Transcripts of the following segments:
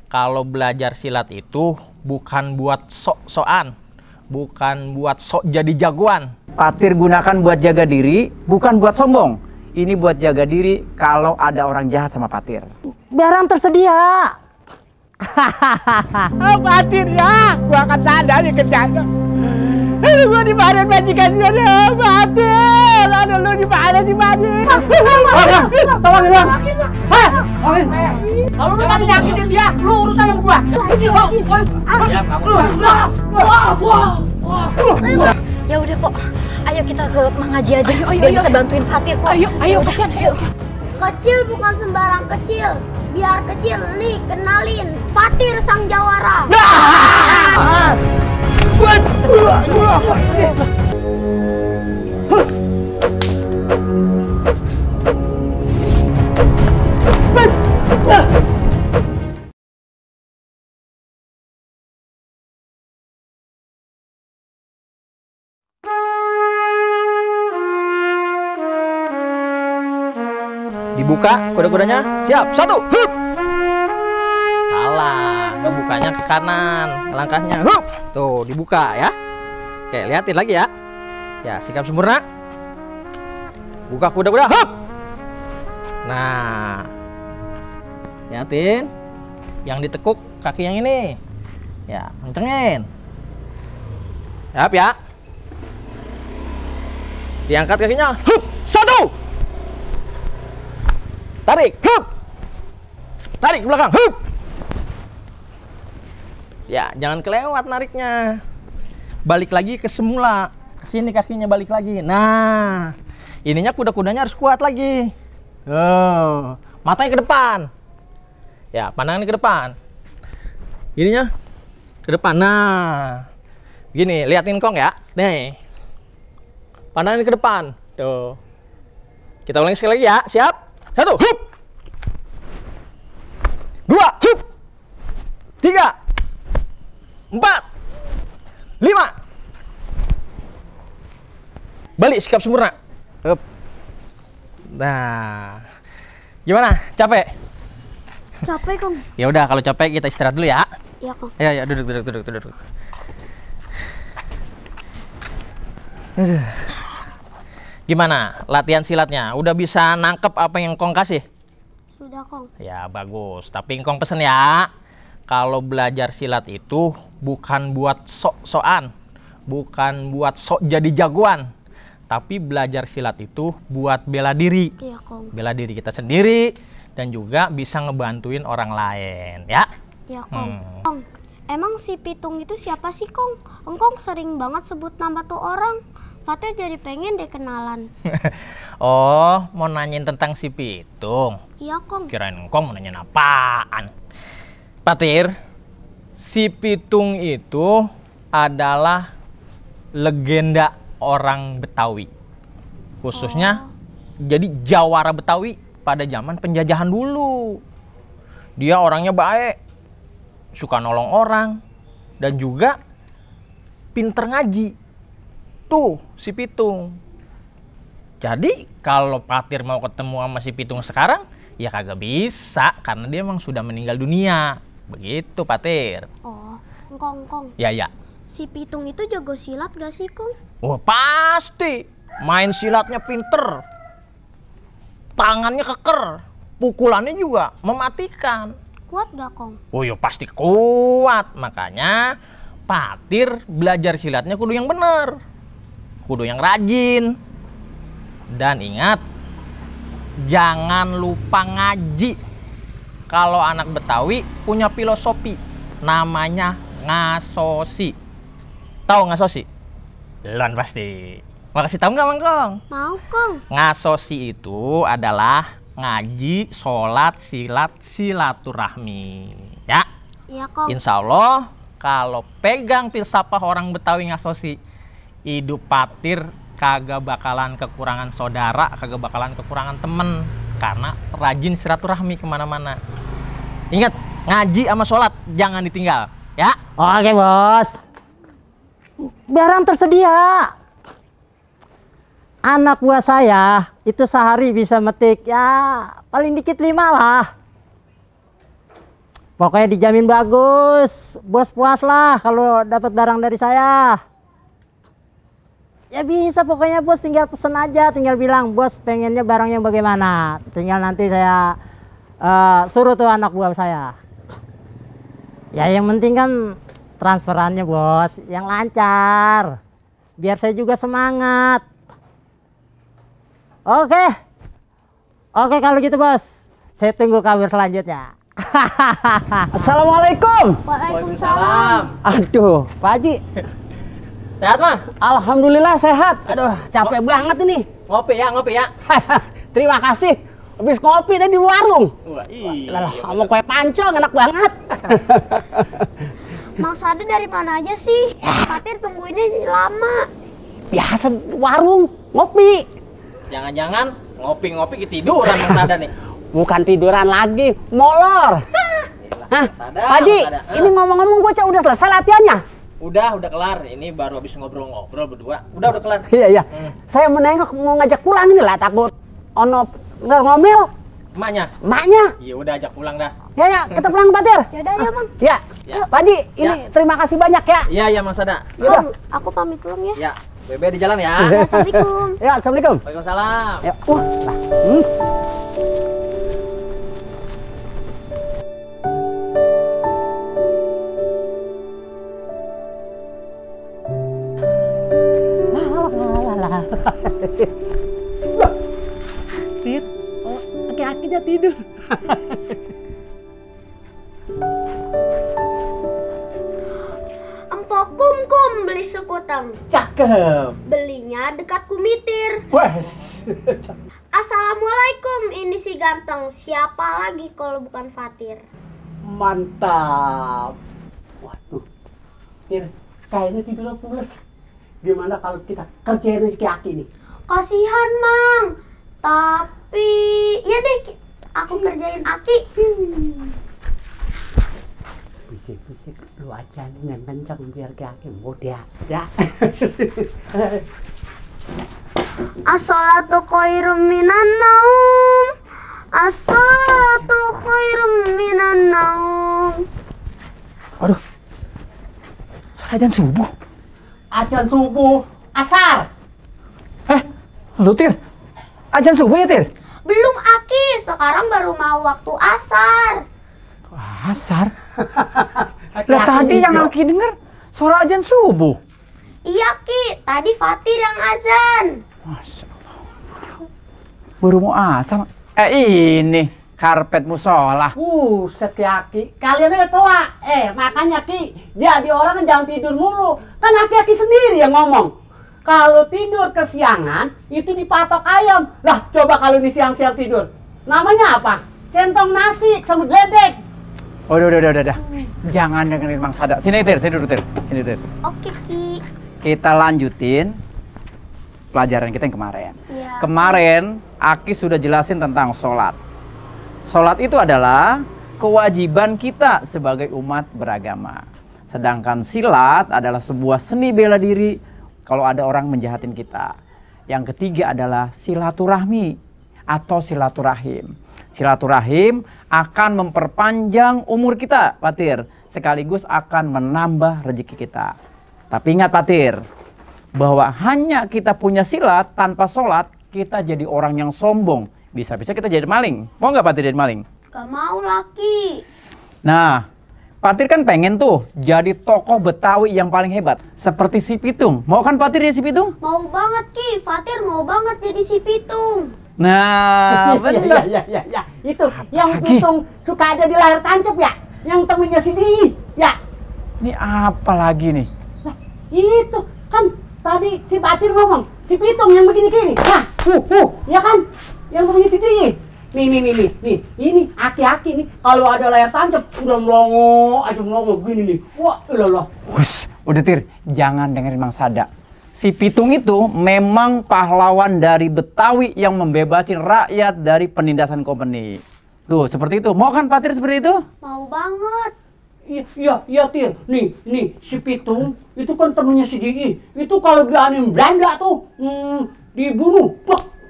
kalau belajar silat itu bukan buat sok-sokan, bukan buat sok jadi jagoan. Patir gunakan buat jaga diri, bukan buat sombong. Ini buat jaga diri kalau ada orang jahat sama Patir. Barang tersedia. Oh, Patir ya, gua akan sadar ya kerjaan. Aduh, gua dimarahin majikan gua deh, Patir. Aduh, lu dimana sih, Patir? Tolongin bang. Kalau lu tadi nyakitin dia, lu urusan sama gua. Ya udah, Pok. Ayo kita ke Mang Haji aja. Biar bisa bantuin Fatir, Pok. Ayo, kasihan, ayo. Kecil bukan sembarang kecil. Biar kecil nih, kenalin Fatir sang jawara. Dibuka kuda-kudanya, siap, 1, hup. Salah, ngebukanya ke kanan, langkahnya, hup. Tuh, dibuka ya. Oke, liatin lagi ya. Ya, sikap sempurna. Buka kuda-kuda, hup. Nah, liatin. Yang ditekuk kaki yang ini. Ya, kencengin. Siap ya. Diangkat kakinya, hup. 1. Tarik, hup. Tarik ke belakang, hup. Ya, jangan kelewat nariknya. Balik lagi ke semula. Ke sini kakinya balik lagi. Nah, ininya kuda-kudanya harus kuat lagi. Matanya ke depan. Ya, pandangan ke depan. Ininya ke depan. Nah, gini, liatin kong ya. Nih. Pandangan ke depan. Tuh. Kita ulangi sekali lagi ya. Siap? 1, hup. 2, hup. 3, 4, 5. Balik sikap sempurna. Hup. Nah, gimana? Capek? Capek, Kong. Ya udah, kalau capek kita istirahat dulu ya. Iya, Kong. Ya, duduk. Gimana latihan silatnya? Udah bisa nangkep apa yang Kong kasih? Sudah, Kong. Ya bagus, tapi Kong pesen ya, kalau belajar silat itu bukan buat sok-sokan, bukan buat sok jadi jagoan, tapi belajar silat itu buat bela diri. Iya, Kong. Bela diri kita sendiri dan juga bisa ngebantuin orang lain ya. Iya, Kong. Kong, emang si Pitung itu siapa sih, Kong? Engkong sering banget sebut nama tuh orang. Fatir jadi pengen deh kenalan. Oh, mau nanyain tentang si Pitung? Iya, Kong. Kirain Kong mau nanyain apaan. Patir, si Pitung itu adalah legenda orang Betawi. Khususnya jadi jawara Betawi pada zaman penjajahan dulu. Dia orangnya baik, suka nolong orang, dan juga pinter ngaji. Tuh, si Pitung. Jadi, kalau Patir mau ketemu sama si Pitung sekarang, ya kagak bisa, karena dia emang sudah meninggal dunia. Begitu, Patir. Oh, Kong. Ya. Si Pitung itu jago silat gak sih, Kong? Oh, pasti. Main silatnya pinter. Tangannya keker. Pukulannya juga mematikan. Kuat gak, Kong? Oh, ya pasti kuat. Makanya, Patir belajar silatnya kudu yang bener. Kudu yang rajin. Dan ingat, jangan lupa ngaji. Kalau anak Betawi punya filosofi, namanya ngasosi. Tahu ngasosi? Belum pasti. Mau kasih tahu nggak, Mang Kong? Mau, Kong. Ngasosi itu adalah ngaji, sholat, silat, silaturahmi. Ya? Iya, Kong. Insya Allah, kalau pegang filsafah orang Betawi ngasosi, hidup Patir kagak bakalan kekurangan saudara, kagak bakalan kekurangan temen, karena rajin silaturahmi kemana-mana. Ingat, ngaji sama sholat jangan ditinggal, ya? Oke, Bos. Barang tersedia. Anak buah saya itu sehari bisa metik ya paling dikit 5 lah. Pokoknya dijamin bagus. Bos puas lah kalau dapat barang dari saya. Ya bisa pokoknya bos, tinggal pesen aja, tinggal bilang bos pengennya barangnya bagaimana. Tinggal nanti saya suruh tuh anak buah saya. Ya yang penting kan transferannya bos, yang lancar. Biar saya juga semangat. Oke kalau gitu bos. Saya tunggu kabar selanjutnya. Assalamualaikum. Waalaikumsalam. Aduh, Pak Haji. Sehat mah? Alhamdulillah sehat. Aduh, capek banget ini. Ngopi ya. Terima kasih. Habis kopi tadi di warung. Wah, iya. Lah, sama kue pancong enak banget. Mang Sada dari mana aja sih? Fatir tungguinnya lama. Biasa warung ngopi. Jangan-jangan ngopi-ngopi ketiduran Mang Sada nih. Bukan tiduran lagi, molor. Hah, Sada, Pak Haji, Sada. ini ngomong-ngomong bocah udah selesai latihannya? Udah kelar. Ini baru habis ngobrol-ngobrol berdua. Udah kelar. Iya. Saya menengok mau ngajak pulang ini lah, takut ono ngomel. Emaknya? Emaknya. Iya udah ajak pulang dah. Ya, kita pulang Patir. Yaudah ya Mang. Ya. Ya. Pak Haji, ini terima kasih banyak ya. Iya Mang Sada. Yaudah. Om, aku pamit pulang ya. Ya, Bebe di jalan ya. Assalamualaikum. Ya, Assalamualaikum. Waalaikumsalam. Ya, lah. Tir, aki-akinya tidur. Empok kum beli sekutang. Cakep. Belinya dekat Kumitir. Wes. Assalamualaikum, ini si ganteng. Siapa lagi kalau bukan Fatir? Mantap. Waduh. Tir, kayaknya tidurnya pulas. Gimana kalau kita kerjain si aki nih? Kasihan Mang. Tapi ya deh, aku kerjain Aki. Bisik-bisik lu aja nih yang kencang biar aki mudah ya. As-salatu khairum minan naum. As-salatu khairum minan naum. Aduh. Suara azan subuh. Azan subuh asar. Lu Tir. Azan subuh ya Tir? Belum Aki, sekarang baru mau waktu asar. Asar? Lah tadi yang Aki denger suara azan subuh. Iya Ki, tadi Fatir yang azan. Masya Allah. Baru mau asar. Ini karpet musola. Set ya Ki, kalian aja tua. Makanya Ki, jadi orang jangan tidur mulu. Kan Aki sendiri yang ngomong. Kalau tidur kesiangan, itu dipatok ayam. Lah, coba kalau ini siang-siang tidur. Namanya apa? Centong nasi sama geledek. Udah. Jangan dengerin Mang Sada. Sini Tir, sini dulu Tir. Sini Tir. Oke Ki. Kita lanjutin pelajaran kita yang kemarin. Ya. Kemarin, Aki sudah jelasin tentang sholat. Sholat itu adalah kewajiban kita sebagai umat beragama. Sedangkan silat adalah sebuah seni bela diri kalau ada orang menjahatin kita. Yang ketiga adalah silaturahmi atau silaturahim. Silaturahim akan memperpanjang umur kita, Patir. Sekaligus akan menambah rezeki kita. Tapi ingat Patir, bahwa hanya kita punya silat tanpa sholat, kita jadi orang yang sombong. Bisa-bisa kita jadi maling. Mau nggak Patir jadi maling? Gak mau laki. Nah, Patir kan pengen tuh jadi tokoh Betawi yang paling hebat. Seperti si Pitung. Mau kan Patir jadi si Pitung? Mau banget Ki, Fatir mau banget jadi si Pitung. Nah, bener. Ya. Itu yang Pitung suka ada di layar tancap ya? Yang temennya si Di. Ya. Ini apa lagi nih? Nah, itu kan tadi si Fatir ngomong, si Pitung yang begini-gini. Nah, ya kan? Yang temennya si Di. Nih, ini aki-aki nih, kalau ada layar tancap, udah melongo gini nih. Wah, ilah. Udah Tir, jangan dengerin Mang Sada. Si Pitung itu memang pahlawan dari Betawi yang membebasin rakyat dari penindasan kompeni. Tuh, seperti itu. Mau kan Patir seperti itu? Mau banget. Iya Tir. Nih, si Pitung itu kan temennya si Di. Itu kalau di anime Belanda tuh, dibunuh,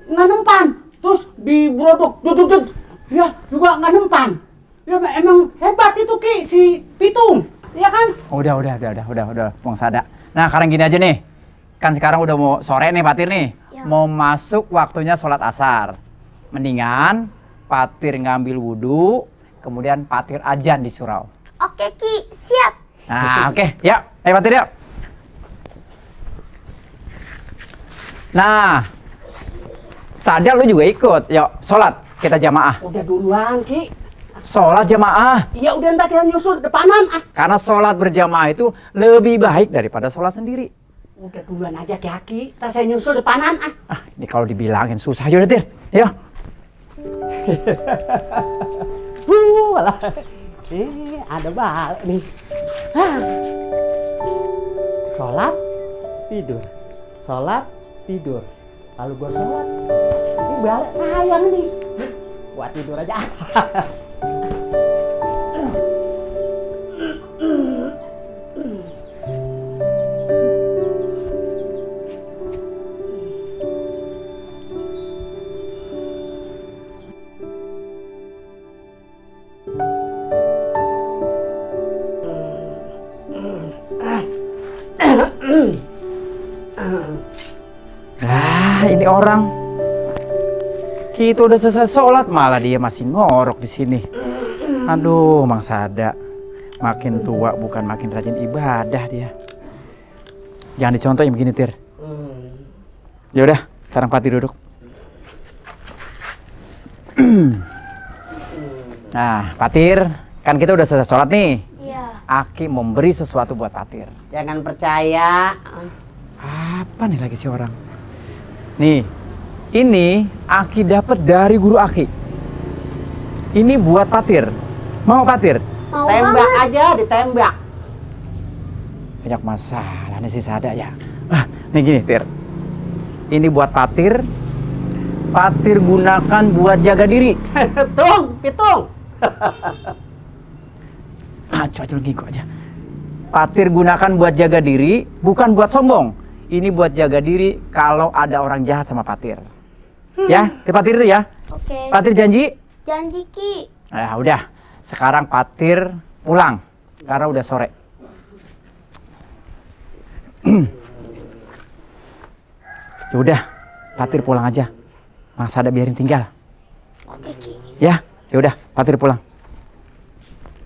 nggak nempan. Terus dibrodok, ya juga nggak nempan. Ya emang hebat itu Ki, si Pitung. Iya kan? Udah, Bang Sada. Nah, sekarang gini aja nih. Kan sekarang udah mau sore nih, Patir nih. Ya. Mau masuk waktunya sholat asar. Mendingan Patir ngambil wudhu, kemudian Patir azan di surau. Oke Ki, siap. Nah, oke. Ya, ayo Patir yuk. Nah, Sada lu juga ikut. Yuk, sholat. Kita jamaah. Udah duluan Ki. Sholat jamaah. Iya udah ntar kita nyusul depanan ah. Karena sholat berjamaah itu lebih baik daripada sholat sendiri. Udah duluan aja Ki. Ntar saya nyusul depanan ah. Ah, ini kalau dibilangin susah. Yaudah, Tir. Yuk. Alah. Ada balik nih. Sholat, tidur. Sholat, tidur. Lalu gua sholat. Ini balik sayang nih. Gua tidur aja. Nah, ini orang. Kita udah selesai sholat, malah dia masih ngorok di sini. Aduh, Mang Sada. Makin tua bukan makin rajin ibadah dia. Jangan dicontohin begini, Tir. Ya udah, sekarang Patir duduk. Nah, Patir, kan kita udah selesai sholat nih. Iya. Aki memberi sesuatu buat Patir. Jangan percaya. Apa nih lagi si orang? Nih, ini Aki dapat dari guru Aki. Ini buat Patir. Mau Patir? Mau Tembak banget. aja, ditembak. Banyak masalah nih si Sada ya. Ah, nih gini, Tir. Ini buat Patir. Patir gunakan buat jaga diri. Pitung. Ah, coba ngikut aja. Patir gunakan buat jaga diri, bukan buat sombong. Ini buat jaga diri kalau ada orang jahat sama Patir. Ya, ke Patir itu ya. Oke. Patir janji? Janji Ki. Nah, udah. Sekarang Patir pulang karena udah sore. Sudah, Patir pulang aja. Mas Sada biarin tinggal. Oke Ki. Ya, yaudah, Patir pulang.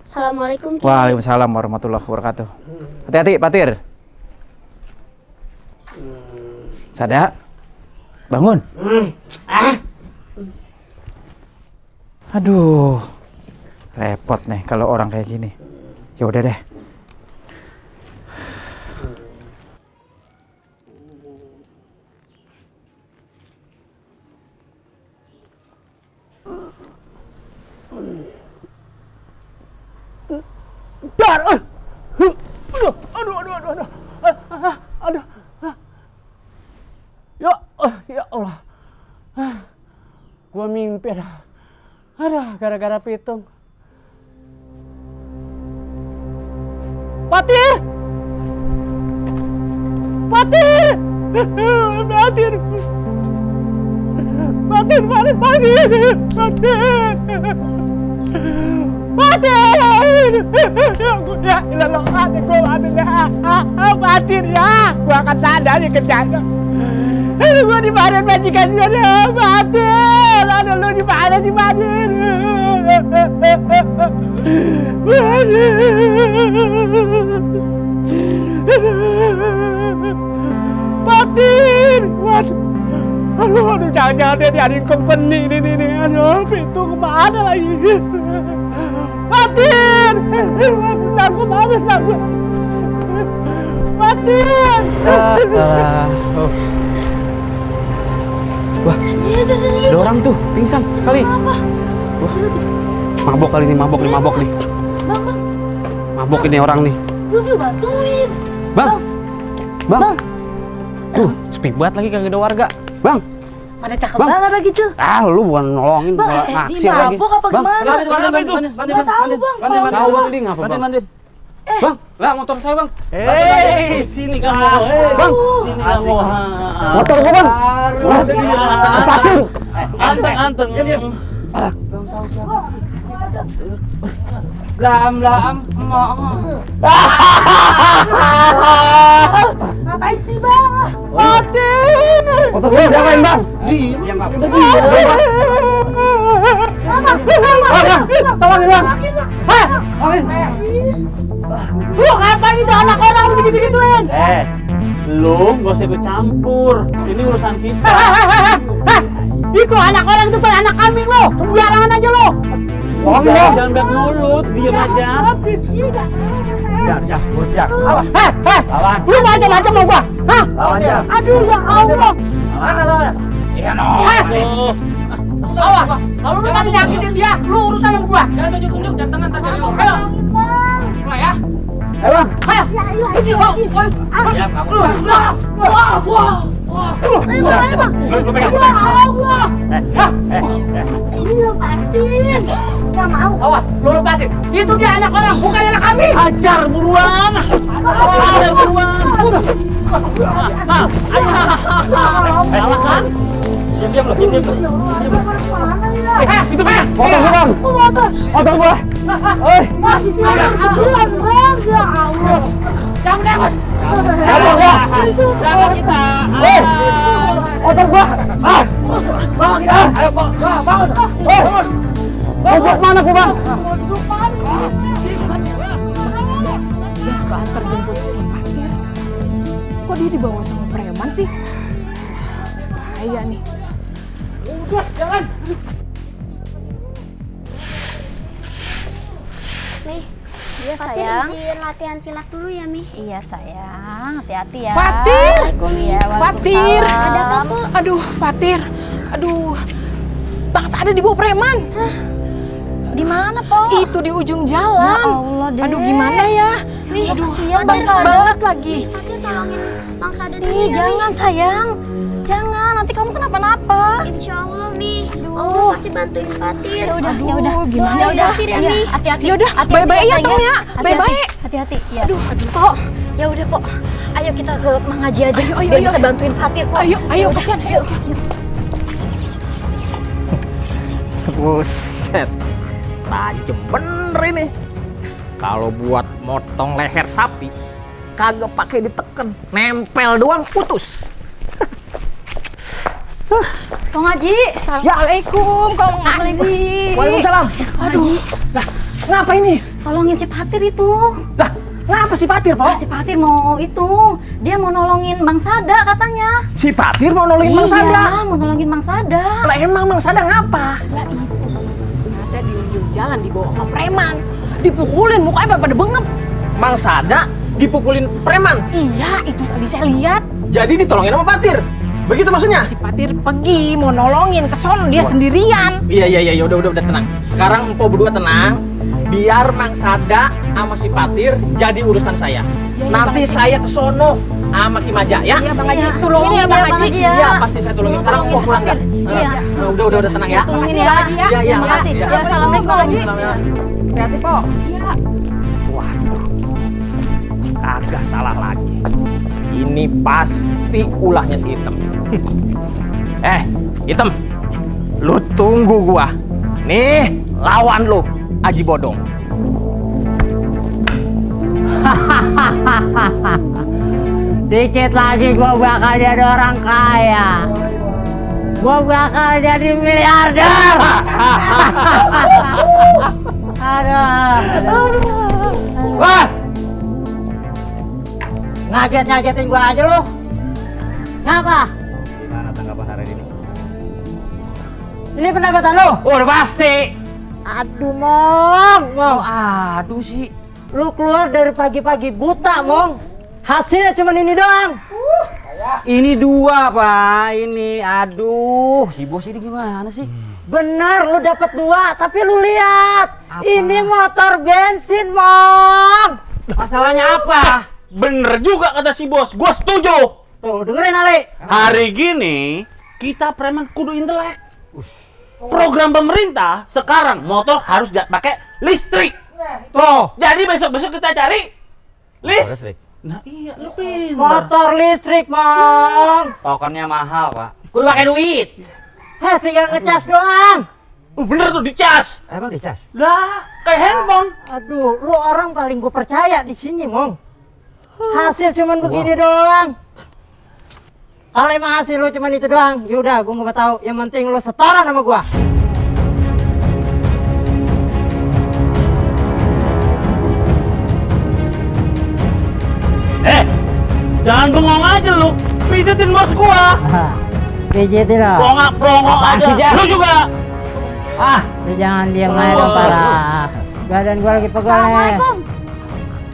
Assalamualaikum Ki. Waalaikumsalam warahmatullahi wabarakatuh. Hati-hati, Patir. Sada, bangun. Aduh, repot nih kalau orang kayak gini. Ya udah deh. Aduh. Ya Allah. Gua mimpi dah. Aduh, gara-gara Pitung. Patir! Patir! Patir! Patir! Ya ilah hati gua mati dah. Patir ya. Gua akan sadar di kerjaan. Aduh, gua dimarahin majikan gua dah. Patir! Aduh, lu dimana sih Patir? Patir! Waduh. Aduh, jangan-jangan dia diadain company ini. Aduh, Pitung kemana lagi? Patir! Aku mana gue? Patir! Wah, ada orang tuh pingsan kali. Apa? Wah, Mabok kali ini, mabok nih. Bang. Mabok ini orang nih. Lu juga bantuin. Bang. Sepi banget lagi kagak ada warga. Bang. Pada cakep banget lagi cuy. Ah, lu bukan nolongin, malah naksir lagi. Mabok apa gimana? Bantuin. Nggak tahu bang. Tahu bang, ini ngapa bang? Bang, lah motor saya bang. Sini kamu. Bang, Sini kamu. motor gua bang. Pasir. Anteng. Diam. Bang tahu siapa? Lam, Ngapain sih bang? Motor gua diapain bang? Diam bang. Tolongin bang. Lu ngapain itu anak orang lu begitu-gituin? Lu gak usah ikut campur. Ini urusan kita. Itu anak orang itu bukan anak kambing lo. Sembarangan aja lo. Jangan banyak mulut, diem aja. Bocah. Lawan. Lu macam-macam mau gua? Hah? Lawan ya. Aduh ya Allah. Mana lawan? Iya no. Awas. Kalau lu tadi nyakitin dia, lu urusan sama gua. Jangan tunjuk-tunjuk, jangan tangan ntar dari lu. Ayo. Mulai ya. Ayo bang. Ayo. Siap, kamu. Lepasin. Nggak mau. Awas, lu lepasin. Itu dia anak orang, bukan anak kami. Ajar buruan. Ajar buruan. Salah kan? Diam lo, diam. Itu mana? Motor gua bang. Motor gua. Ya Allah. Jangan lewat. Motor gua. Jaga kita. Motor gua. Bawa kita. Ayo bangun. Bangun mana gua bang? Dia suka antar jemput si Fatir. Kok dia dibawa sama preman sih? Bahaya nih. Udah, jangan. Mi, Iya Fatir sayang. izin latihan silat dulu ya, Mi. Iya sayang, hati-hati ya. Fatir! Iya, Fatir! waalaikumsalam. Ada apa, Bu? Aduh, Fatir. Aduh. Bangsa ada dibawa preman. Di mana, Po? Itu di ujung jalan. Ya Allah, Dek. Aduh, gimana ya? Mi, Aduh, kasihan Bang Fatir. Sada. Banget lagi. Mi, Fatir tolongin Bang Sada dulu Ih, ya, jangan sayang. Jangan, nanti kamu kenapa-napa. Mi. Insya Allah, Mi. Allah pasti bantuin Fatir. Ya udah, Aduh, ya udah. gimana Ya udah, Fatir ya, iya, Mi? hati-hati. Ya udah, Hati-hati bye-bye ya, sayang Tom ya. Hati-hati. Bye-bye. Hati-hati, ya. Po, ya udah, Po. Ayo kita ke Mang Haji aja. Ayo, biar ayo. bisa bantuin Fatir, Po. Ayo, kasihan. Ayo. Buset, tajam bener ini. Kalau buat motong leher sapi, kagak pakai diteken, nempel doang putus. Mang Haji. Assalamualaikum, Kang Haji. Waalaikumsalam. Aduh, Ngapa ini? tolongin si Fatir itu. Lah, ngapa si Patir, Po? Si Fatir mau itu, dia mau nolongin Bang Sada katanya. Si Patir mau nolongin Bang Sada. Iya, mau nolongin Bang Sada. Lah emang Bang Sada ngapa? Lah itu, ada di ujung jalan dibawa sama preman. Dipukulin, mukanya pada bengep. Bang Sada dipukulin preman. Iya, itu tadi saya lihat. Jadi ditolongin sama Patir. Begitu maksudnya? Si Patir pergi mau nolongin ke sono, dia sendirian. Iya, udah tenang. Sekarang empo berdua tenang. Biar Mang Sada sama si Patir jadi urusan saya. Nanti saya ke sono sama Ki Maja ya. Iya, Bang Haji, Iya. tolongin Ini ya, Bang Haji. ya. Iya, pasti saya tolongin. Sekarang Tolongin empo si pulang Patir. dah. Iya. Udah tenang ya. Tolongin Makasih, ya. Bang Haji, ya. Iya, Makasih. iya. Ya, assalamualaikum. Hati-hati, Po. Iya. Waduh, kagak salah lagi. Ini pasti ulahnya si Item. Item, lu tunggu gua. Nih, lawan lu, Aji Bodong. Dikit lagi gua bakal jadi orang kaya. Gua bakal jadi miliarder. Aduh. Bos! Ngaget-ngagetin gua aja lu. Ngapa? Gimana tanggapan hari ini? Ini pendapatan lu? Udah pasti. Aduh, Mong. Aduh sih. Lu keluar dari pagi-pagi buta, Mong. Hasilnya cuma ini doang. Ini dua, Pak. Ini, aduh. Si bos ini gimana sih? Bener, lu dapat dua, tapi lu lihat. Ini motor bensin, Mong. Masalahnya apa? Bener juga kata si bos. Gua setuju. Tuh, dengerin Ali. Hari gini kita preman kudu intelek. Program pemerintah sekarang motor harus pakai listrik. Tuh. Jadi besok-besok kita cari listrik. Nah iya, lu pintar. Motor listrik, Mong. Tokennya mahal, Pak. Kudu pakai duit. Heh, tinggal ngecas doang. Bener tuh dicas. Emang dicas? Lah, kayak handphone. Aduh, lu orang paling gue percaya di sini, Mong. Hasil cuman begini doang. Kalau emang hasil lu cuman itu doang, yaudah gue nggak tahu. Yang penting lu setoran sama gua. Jangan bengong aja lu. Pijetin bos gua. Pijetin lah. Prongok aja. Lu juga. Lu jangan diam aja dong, parah. Badan gua lagi pegel nih. Assalamualaikum.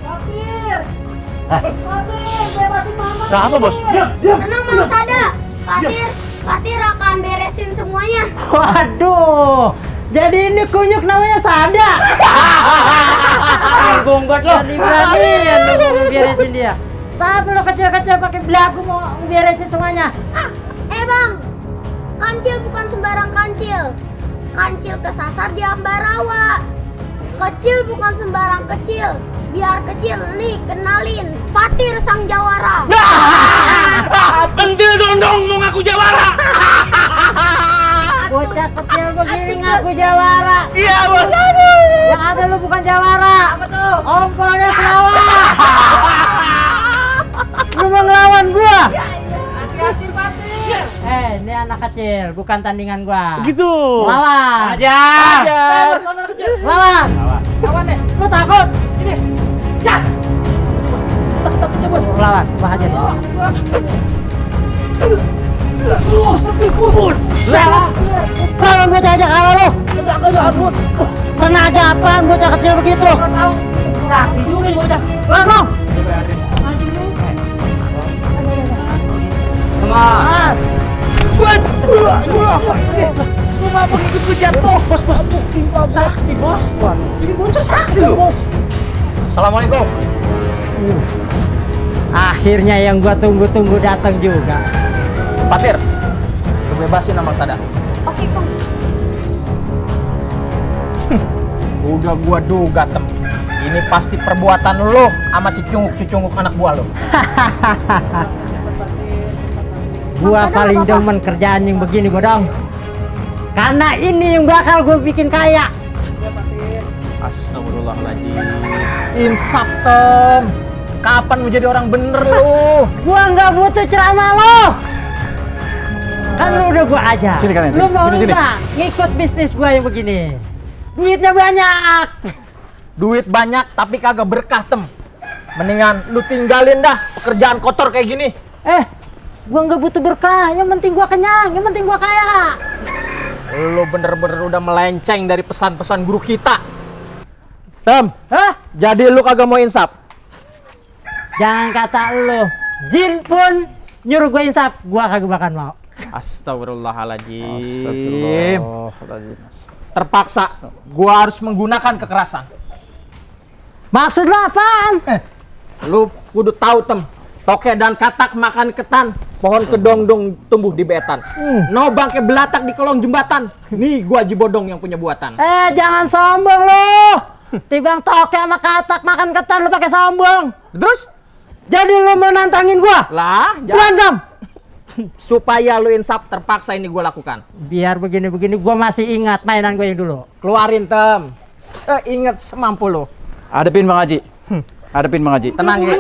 Fatir! Fatir, bebasin mama. Siapa bos? Tenang Mang Sada. Fatir akan beresin semuanya. Waduh, jadi ini kunyuk namanya Sada. Gonggot lo. Berani-beranian lu mau beresin dia. Tapi lo kecil-kecil pakai belagu mau beresin semuanya. Bang, kancil bukan sembarang kancil. Kancil kesasar di Ambarawa. Kecil bukan sembarang kecil. Biar kecil nih, kenalin Fatir sang jawara. Pentil dondong mau ngaku jawara. Bocah kecil begini ngaku jawara. Iya bos. Yang ada lu bukan jawara. Apa tuh? Ompolnya pelawak. Lu mau ngelawan gua? Hati-hati Fatir. Ini anak kecil, bukan tandingan gua. Gitu. Lawan. Ajar. Anak kecil. Lawan. Lawan nih. Lu takut? Ini. Ya. Tetap aja bos. Lawan, gua aja. Sepi kubur. Lawan bocah aja kalau lu. Tenaga apaan bocah kecil begitu? Tahu. Sakti juga nih bocah. Lawan. Sama. Kenapa ikut jatuh? Bos. Sakti bos. Ini bocah sakti loh. Assalamualaikum. Akhirnya yang gua tunggu-tunggu datang juga. Fatir, lu bebasin sama Sada. Oke, Kong. Udah gua duga, Tem. Ini pasti perbuatan lo sama cucunguk anak buah lo. Gua paling demen kerjaan yang begini, Bodong. Karena ini yang bakal gue bikin kaya. Astagfirullahaladzim. Insaf, Tem. Kapan mau jadi orang bener lo? Gua nggak butuh ceramah lo. Kan lu udah gua aja. Sini kalian, Lu mau sini. nggak ngikut bisnis gua yang begini? Duitnya banyak. Duit banyak tapi kagak berkah, Tem. Mendingan lu tinggalin dah pekerjaan kotor kayak gini. Gua nggak butuh berkah. Yang penting gua kenyang. Yang penting gua kaya. Lu bener-bener udah melenceng dari pesan-pesan guru kita. Tem, jadi lu kagak mau insaf? Jangan kata lu. Jin pun nyuruh gua insaf. Gua kagak bakal mau. Astagfirullahaladzim. Terpaksa gua harus menggunakan kekerasan. Maksud lu apaan? Lu kudu tahu, Tem. Toke dan katak makan ketan, pohon kedongdong tumbuh di betan. No bangke belatak di kolong jembatan. Nih gua Haji Bodong yang punya buatan. Jangan sombong lu. Tibang toke sama katak makan ketan lu pakai sombong. Terus? Jadi lu mau nantangin gua? Lah, berantem. Supaya lu insaf, terpaksa ini gua lakukan. Biar begini-begini gua masih ingat mainan gua yang dulu. Keluarin, Tem. Seingat semampu lu. Hadepin Bang Haji. Hadepin Bang Haji. Tenang ya.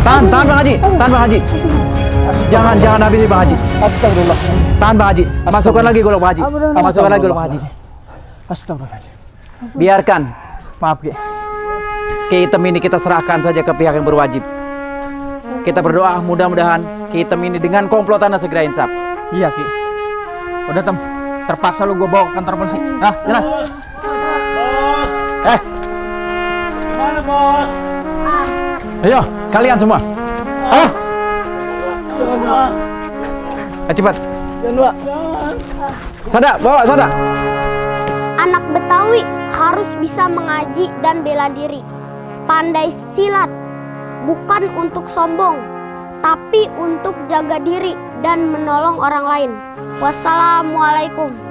Tahan Bang Haji, tahan Bang Haji. Jangan habisi Bang Haji. Astagfirullah. Tahan Bang Haji. Masukkan lagi golok Bang Haji. Masukkan lagi golok Bang Haji. Astagfirullah. Biarkan. Maaf, Ki. Ki Hitam ini kita serahkan saja ke pihak yang berwajib. Kita berdoa mudah-mudahan Ki Hitam ini dengan komplotannya segera insaf. Iya, Ki. Udah, Tem. Terpaksa lu gue bawa ke kantor polisi. Nah, jalan. Bos. Gimana, Bos? Ayo, kalian semua. Ayo. Cepat. Sada, bawa Sada. Anak Betawi harus bisa mengaji dan bela diri. Pandai silat, bukan untuk sombong, tapi untuk jaga diri dan menolong orang lain. Wassalamualaikum.